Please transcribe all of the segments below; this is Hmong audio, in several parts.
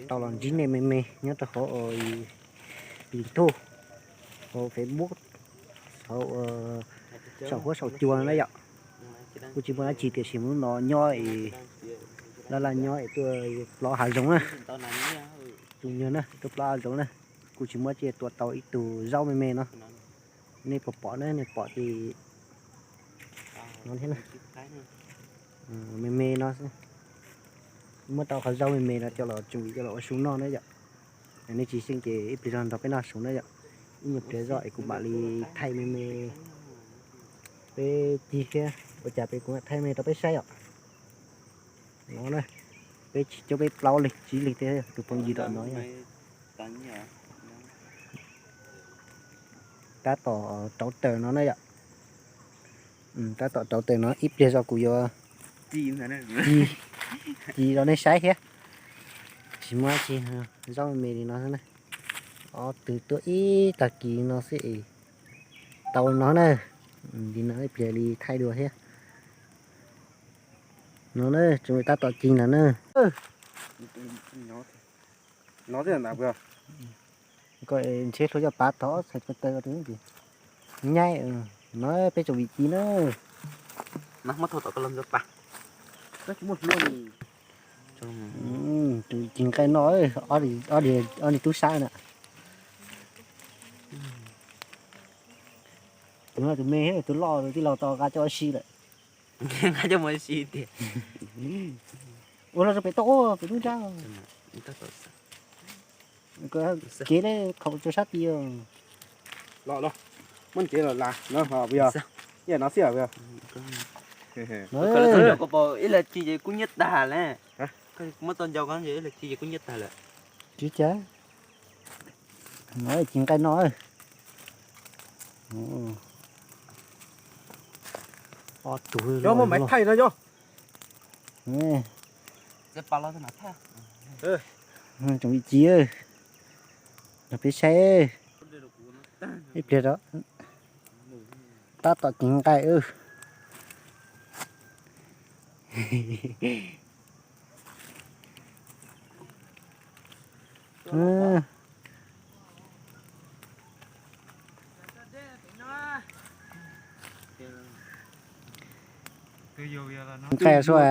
Tau los ntsib nej me me nyob rau hauv YouTube, hauv Facebook, hauv saum huab saum cua na yom. Kuj tsis muaj dab tsi tiam sis hnub no nyob es laj laj nyob es tuaj plob hav zoov na. Tus nyuag na tuaj plob hav zoov na, kuj tsis muaj dab tsi tua tau ib tug zaub me me no. Nej puas pom na, nej pom ces no thiab na. Me me no xwb. Muab tau qhov zaub me me no coj los tsuas coj los ua su noj na yom. Nej tsis xyeej ces ib pliag zog nrog peb noj su na yom. Ib nyuag pliag zoj es kuv mam li thaij me me peb cig thiab, ua cas peb kuv mam thaij me rau peb saib yom. No na, peb tsis coob, peb plaub leeg tsib leeg thiab tus phooj ywg tom no. Tab tom rauv taws no na yom. Tab tom rauv taws no ib pliag zoj kuv yuav ci, ci rau nej saib thiab. Tsis muaj dab tsi, zaub me li no xwb na. Ob tug tuaj ib tag kis no xwb es tau no na. Li no ib pliag li thaij dua thiab. No na, tseem tab tom ci ntawd na. Ntshe hlua coj pav tod txhais ko taw nyaib. No peb tsoom vim ci na. Tus ci nqaij no, ob niag tub sab na. Tus no tus me, tus loj tus tij laug tau nqa coj ua si lawm. Nqa coj mus si tiag. Ua los pem toj pem lub nrab. Kev li khaum rau sab tid. Los los, muab cev los las no puas yog? Yog no xwb puas yog? Ib los ci ces kub nyiab tag lawm. Muab tau nco ko ib los ci ces kub nyiab tag lawm. Tsis cas. No ci nqaij no. Ob tug. Cov muaj maiv thaij no cov. Tsoom vim ci, nrog peb saib ib pliag rau. Tab tom ci nqaij. Nqaij sua,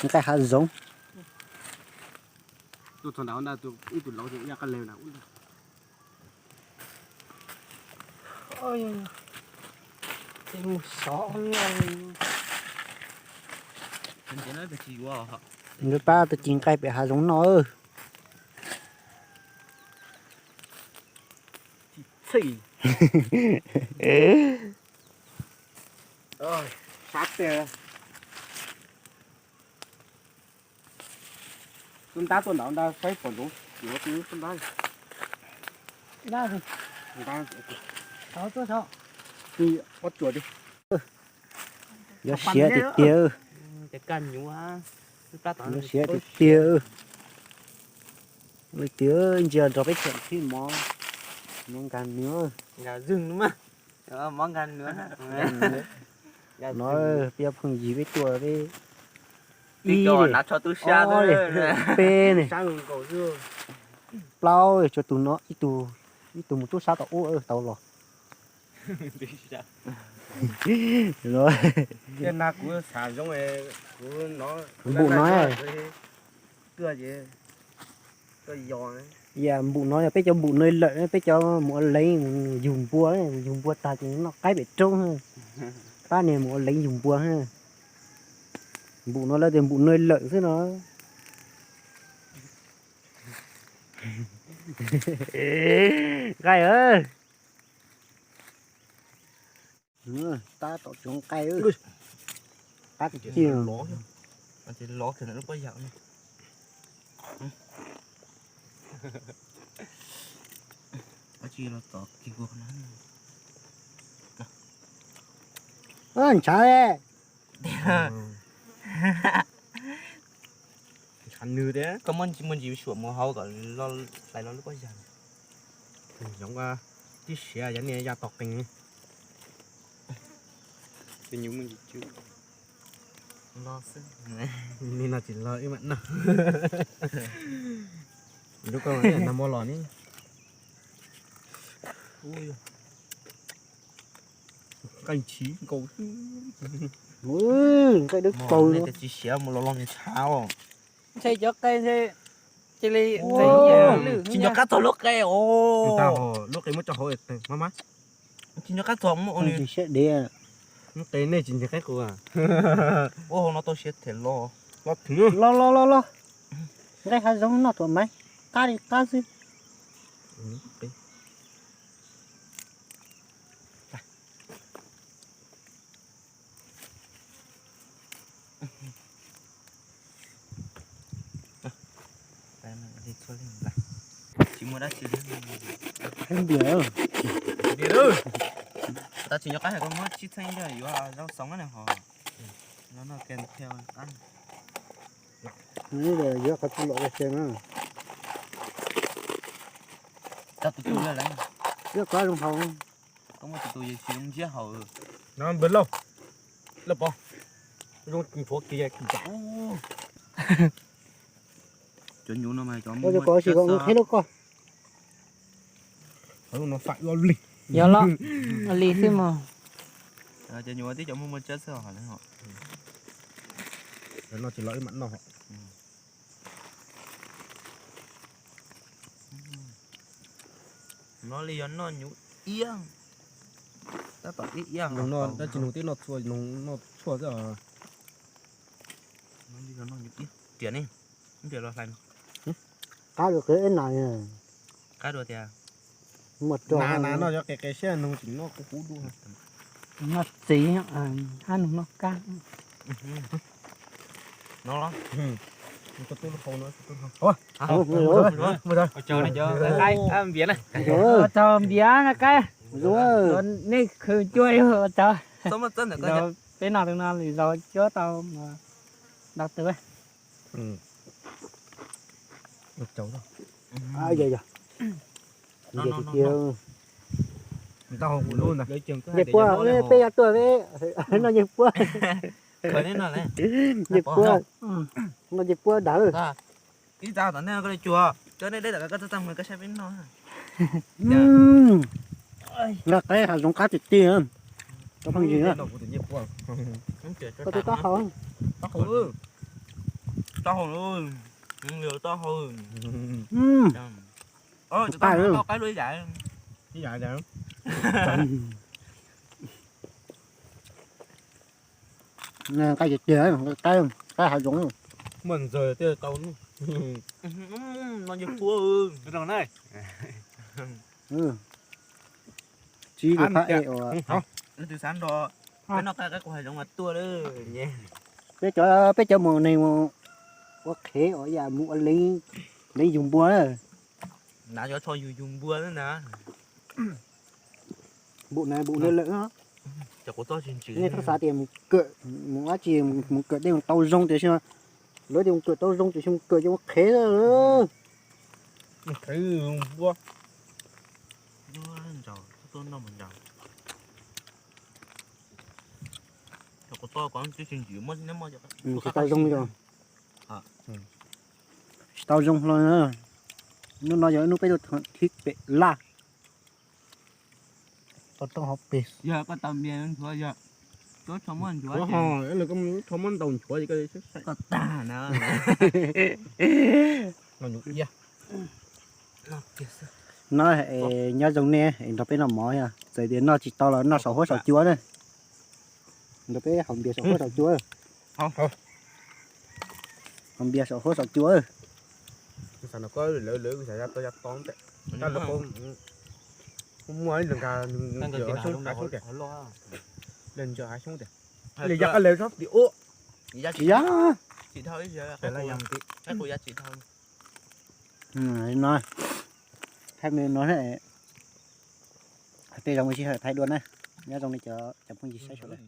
nqaij hav zoov. Nws pab tus ci nqaij pem hav zoov no. Sab tiag. Tub ntab tuaj ntaud ntab saib pom ntsoov yuav tub ntab. Ntab, ntab, ob tsuas tiag. Yuav siav tiag tiag. Yuav siav tiag tiag. Leej twg ntsia nrog peb tseem thib mov, mov nkag nws. No peb phooj ywg peb tuaj peb ib, peb ne, plaub, tsuas tus no ib tug, ib tug mus tub sab tom ub tau los. Npum no, npum no yog peb cov npum no lawm, peb cov mus ua leev mus yug npua, yug npua tag ces noj qaib pem roob. Pab niag mus ua leev yug npua. Npum no lawv tias npum no lawm xwb no. Nqaij, tab tom tsoom nqaij. Qab tiag tiag. Ntshav, ntshav nws thiab. Koj muab ntsis suam mus hauv kom hlais los lub pob zog. Yoov tib siav yog niag ya tog qees. Los xwb. Li no tsis los wb mam noj. Lub koj nag hmo los ni. Nqaij ntshiv nkaus. Nqaij dawb paug. Tsis siav mus los los ntshav os. Ntshe cov qe ntshe cia li tsis nco qab txog lub qe os. Lub qe muab tso hauv mas mas. Tsis nco qab txog muab ua li siab diav. Lub qe nej tsis nco qab qus. Ua hauv no tau siav them los. Los los los los. Nqaij hav zoov noj thaum mas qab li qab xwb. Tsis muaj dab tsi li. Tsis nco qab hais koj muab tsib txheeb yuav zaub xoom na ho. Los noj kee thiaj qab. Yuav qhov txuj lom ua se na. Coj tus tus lawm. Yuav qab zoo haus. Koj muaj tus tus yeej tsis zoo ntsiab haus. No npawg Lauj, Lauj Pov, zoo nchuav kiag kiag. Cov nyuv no mas cov muaj qheb lub koj. Qhov no fam lo li. Yog los li xwb mog. Cov nyuv tib cov muaj muaj tsab xwb hos. No tsis los wb mam noj. No li yog noj nyuv iab. Tab tom ib iab no dab tsi nug tib noj txhua, noj txhua xwb. Riam ne, riam los hlais. Qab dua qhwv ib nas. Qab dua tias. Nas no yog qe qe siab nug tsis noj kuv kuv dua. Noj txiv, hab nug noj kab. No los. Npiav na, qaib. Nej khwv cua ua tsaug. Peb noj tus no lwm zaus cuab tau ntau tus. Nyias puab, peb yog tuaj peb noj nyias puab. Nyias puab, noj nyias puab dawb. Ib txaj tom nej koj li cuag, cov nej deb tom koj txaj txaj muag koj saib peb noj. Nqaij qab hav zoov qab tiag tiag. Koj pheej yig na. Koj twb taub hau. Taub hau, taub hau, taub hau. Qaib, qaib lub ib yam. Nqaij tiag tiag, qaib, qaib hav zoov. Muaj ntxawg thiaj tau. No yog pua. Tsib rau phab e uas. Leej twg xav nrog peb noj qaib, qaib qus hav zoov mas tuaj lawm. Peb cov, peb cov mus neeg mus ua qhev ua yam mus ua leej, leej yug npua na. Nav cov tsho yug yug npua na. Npum na, npum na lawm. Nej txhob xav tias mus kawm, mus dab tsi, mus kawm tej tau zoo tiam sis, lawv tias mus kawm tau zoo tiam sis mus kawm ces ua qhev. Qhev npua. Tsis tau zoo li, tsis tau zoo hlo na. Hnub no yog ib hnub peb tuaj thib pem laj. Tau toob hauv pes. Yog koj tau npias nchuav, yog tau txho muab nchuav, txho muab ntaus nchuav ces koj tag na. No nyob zoo nej nrog peb noj mov, txawm tias noj tsis tau los noj saum huab saum cua na. Nrog peb haus npias saum huab saum cua. Haus npias saum huab saum cua. Muaj ib nkag, ntsia hav xyoob tias, li yog qab lawv txhob tim ua, tsis yog. No, thaij me no, tej zoo sij hawm thaij dua na. Nyob zoo li cov phooj ywg saib sawv daws.